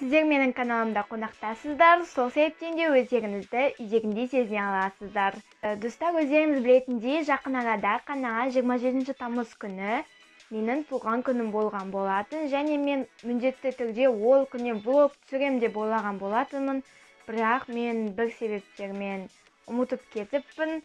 Сіздер менің каналымда қонақтасыздар, сол себептен де өздеріңізді үйдегіндей сезіне аласыздар. Достар, өздеріңіз білетіндей, жақын арада қана 27 тамыз күні менің туған күнім болған болатын және мен міндетті түрде ол күннен влог түсірем деп ойлаған болатынмын, бірақ мен бір себептермен ұмытып кетіппін,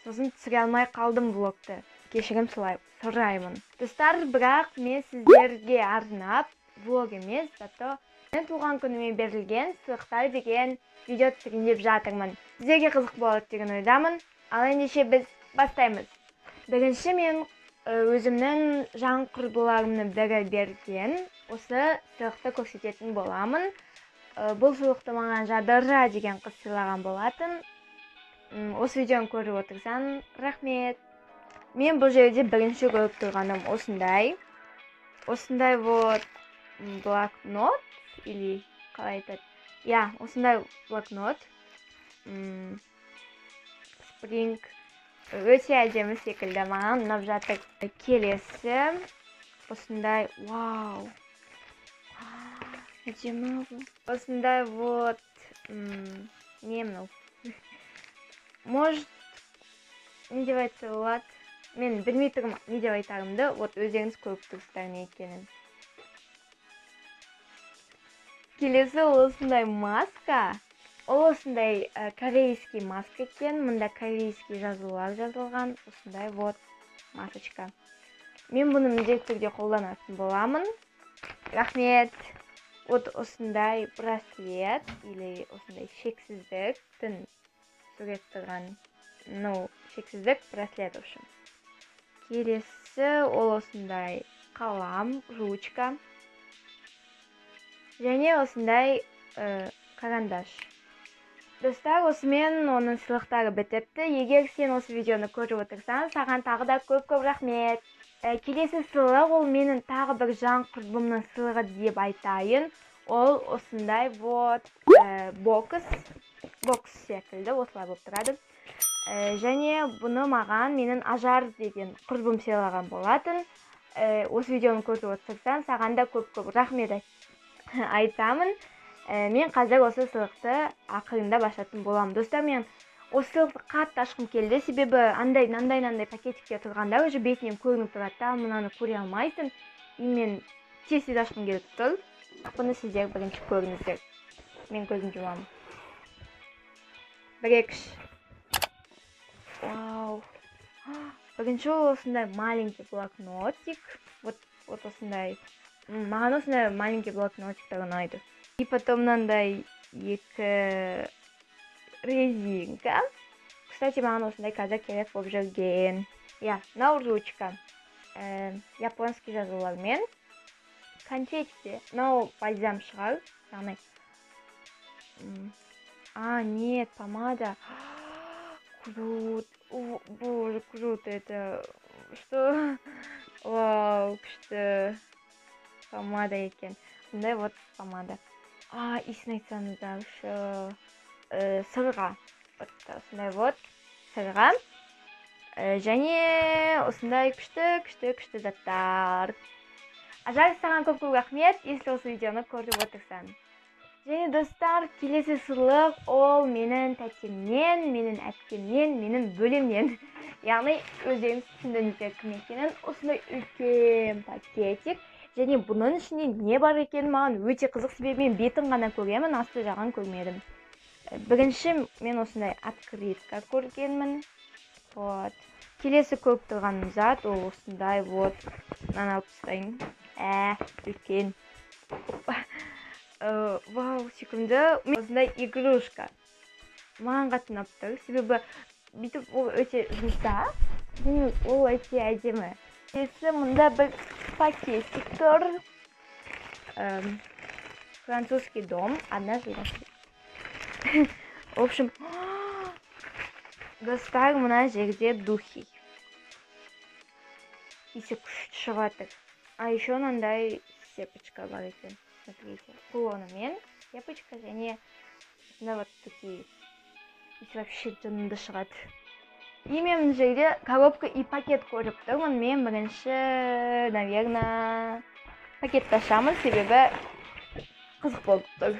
сосын түсіре алмай қалдым влогты. Кешірім сұраймын. Достар, бірақ мен сіздерге арнап влог емес, зато мен туған күніме берілген сыйлықтар деген видео түсірейін деп жатырмын. Сіздерге қызық болады деген ойдамын. Ал ендеше біз бастаймыз. Бірінші мен өзімнің жан құрбыларымның бірі берген осы сыйлықты көрсететін боламын. Бұл сыйлықты маған Жадыра деген қыз сыйлаған болатын. Осы видеоны көріп отырсаң, рахмет. Мен бұл жерде бірінші көріп тұрғаным осындай. Осындай вот блокнот или қалай айтады? Я, осындай блокнот. Спринг өте әдемі секілді, маған ұнап жатыр. Келесі осындай, вау, әдемі бұл. Осындай вот, не мынау? Может, не деп айтса болады? Мен білмей тұрмын не деп айтарымды, вот өздеріңіз көріп тұрсыздар не екенін. Келесі осындай маска. Ол осындай корейский маска екен. Мында корейский жазулар жазылған. Осындай вот масочка. Мен бұны міндетті түрде қолданатын боламын. Рахмет. Вот осындай браслет или осындай шексіздіктің сурет тұрған. Ну, шексіздік браслет, в общем. Келесі ол осындай қалам, ручка. Және осындай карандаш. Достар, осымен оның сыйлықтары бітіпті. Егер сен осы видеоны көріп отырсаң, саған тағы да көп-көп рахмет. Келесі сыйлық ол менің тағы бір жан құрбымның сыйлығы деп айтайын. Ол осындай вот бокс секілді осылай болып тұрады. Және бұны маған менің Ажар деген құрбым сыйлаған болатын. Осы видеоны көріп отырсаң, саған да көп-көп рахмет айтамын. Мен қазір осы сыйлықты ақырында ашатын боламын. Достар, мен осы сыйлықты қатты ашқым келді, себебі андай мынандай пакетикте тұрғанда уже бетінен көрініп тұрады да, мынаны көре алмайсың. И мен тез-тез ашқым келіп тұр. Бұны сіздер бірінші көріңіздер. Мен көзім жұмамын. Бір, екі, үш. Вау. Бірінші ол осындай маленький блокнотик. Вот осындай. Маған осындай маленький блокнотиктер ұнайды. И потом мынандай екі резинка. Кстати, маған осындай қазір керек болып жүрген. Я, мынау ручка. Японский жазулармен. Конфетти. Мынау бальзам шығар. Яғни. А, нет, помада. Круто. О, боже, круто это. Что? Вау, күшті. Помада екен. Мындай вот помада. А, иісін айтсаңыздаршы, сырға. Вот осындай вот сырға. Және осындай күшті, күшті, күшті заттар. Ажар, саған көп-көп рахмет, если осы видеоны көріп отырсаң. Және достар, келесі сыйлық ол менің тәтемнен, менің әпкемнен, менің бөлемнен. Яғни өздеріңіз түсіндіңіздер кім екенін. Осындай үлкен пакетик. Және бұның ішінде не бар екенін маған өте қызық, себебі мен бетін ғана көремін, асты жағын көрмедім. Бірінші мен осындай открытка көргенмін. Вот. Келесі көріп тұрған зат ол осындай вот. Мынаны алып тастайын. Үлкен. Опа. Вау, сүйкімді. Осындай игрушка. Маған қатты ұнап тұр, себебі бүйтіп ол өте жұмсақ, және ол өте әдемі. Келесі мұнда бір пакетик тұр. Французский дом, одна жизнь. В общем, достар, мына жерде духи. Иісі күшті шығады. А еще мынандай цепочка бар екен. Смотрите, кулонымен цепочка және мына вот такие. Иісі вообще жынды шығады. И мен мына жерде коробка и пакет көріп тұрмын. Мен бірінші, наверное, пакетті ашамын, себебі Қызық болып тұр.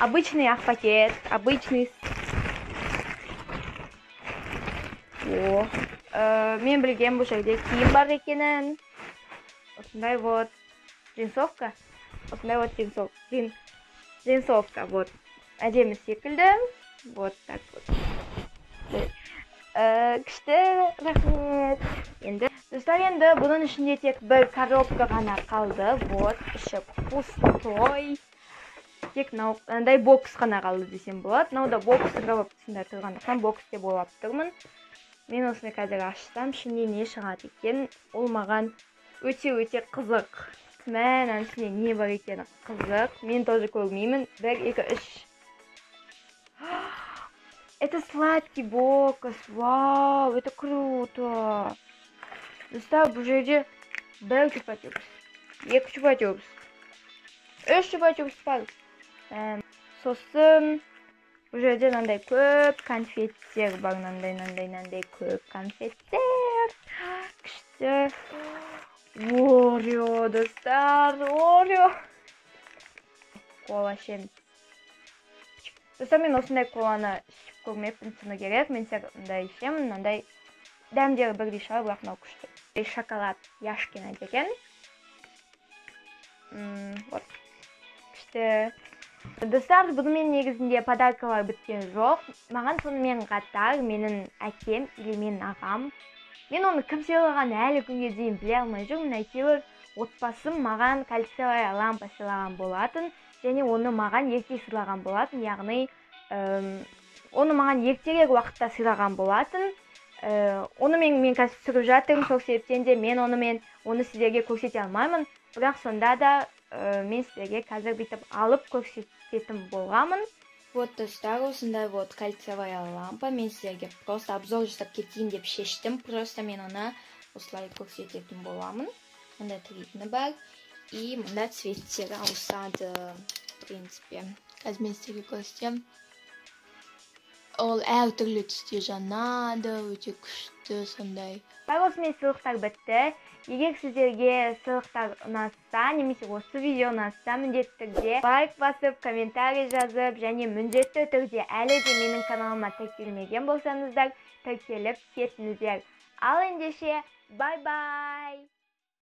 Обычный ақ пакет, обычный. О, мен білген бұл жерде киім бар екенін. Осындай вот джинсовка. Осындай вот джинсовка, вот. Әдемі секілді. Вот так вот. Күшті, рахмет. Енді достар, енді бұның ішінде тек бір коробка ғана қалды. Вот, іші пустой. Тек мынандай бокс қана қалды десем болады. Мынау да бокстың коробкасында тұрғандықтан бокс деп ойлап тұрмын. Мен осыны қазір ашсам, ішінде не шығады екен, ол маған өте-өте қызық. Мә, мынаның ішінде не бар екені қызық. Мен тоже көрмеймін. 1, 2, 3. Это сладкий бокс. Вау, это круто. Достар, бұл жерде бір чупа-чупс, 2 чупа-чупс, 3 чупа-чупс бар. Сосын бұл жерде мынандай көп конфеттер бар. Мынандай көп конфеттер. Күшті. Орео, достар, Орео. Кола ішеміз. Достар, мен осындай коланы ішіп көрмеппін, шыны керек. Мен мындай ішемін, мынандай дәмдері бірдей шығар, бірақ мынау күшті. Шоколад Яшкино деген. Вот. Күшті. Достар, бұнымен негізінде подаркалар біткен жоқ. Маған сонымен қатар менің әкем или менің ағам. Мен оны кім сыйлағанын әлі күнге дейін біле алмай жүрмін. Әйтеуір отбасым маған кольцевая лампа сыйлаған болатын. Және оны маған ерте сыйлаған болатын. Яғни, оны маған ертерек уақытта сыйлаған болатын. Оны мен қазір түсіріп жатырмын, сол себептен де мен оны сіздерге көрсете алмаймын. Бірақ сонда да мен сіздерге қазір бүйтіп алып көрсететін болғанмын. Вот, достар, осындай вот кольцевая лампа. Мен сіздерге просто обзор жасап кетейін деп шештім. Просто мен оны осылай көрсететін боламын. Мында тігетіні бар. И мында цветтері ауысады, в принципе. Қазір мен сіздерге көрсетемін. Ол әртүрлі түсте жанады, өте күшті сондай. Бар, осымен сыйлықтар бітті. Егер сіздерге сыйлықтар ұнаса, немесе осы видео ұнаса, міндетті түрде лайк басып, комментарий жазып, және міндетті түрде әлі де менің каналыма тіркелмеген болсаңыздар, тіркеліп кетіңіздер. Ал ендеше, бай-бай!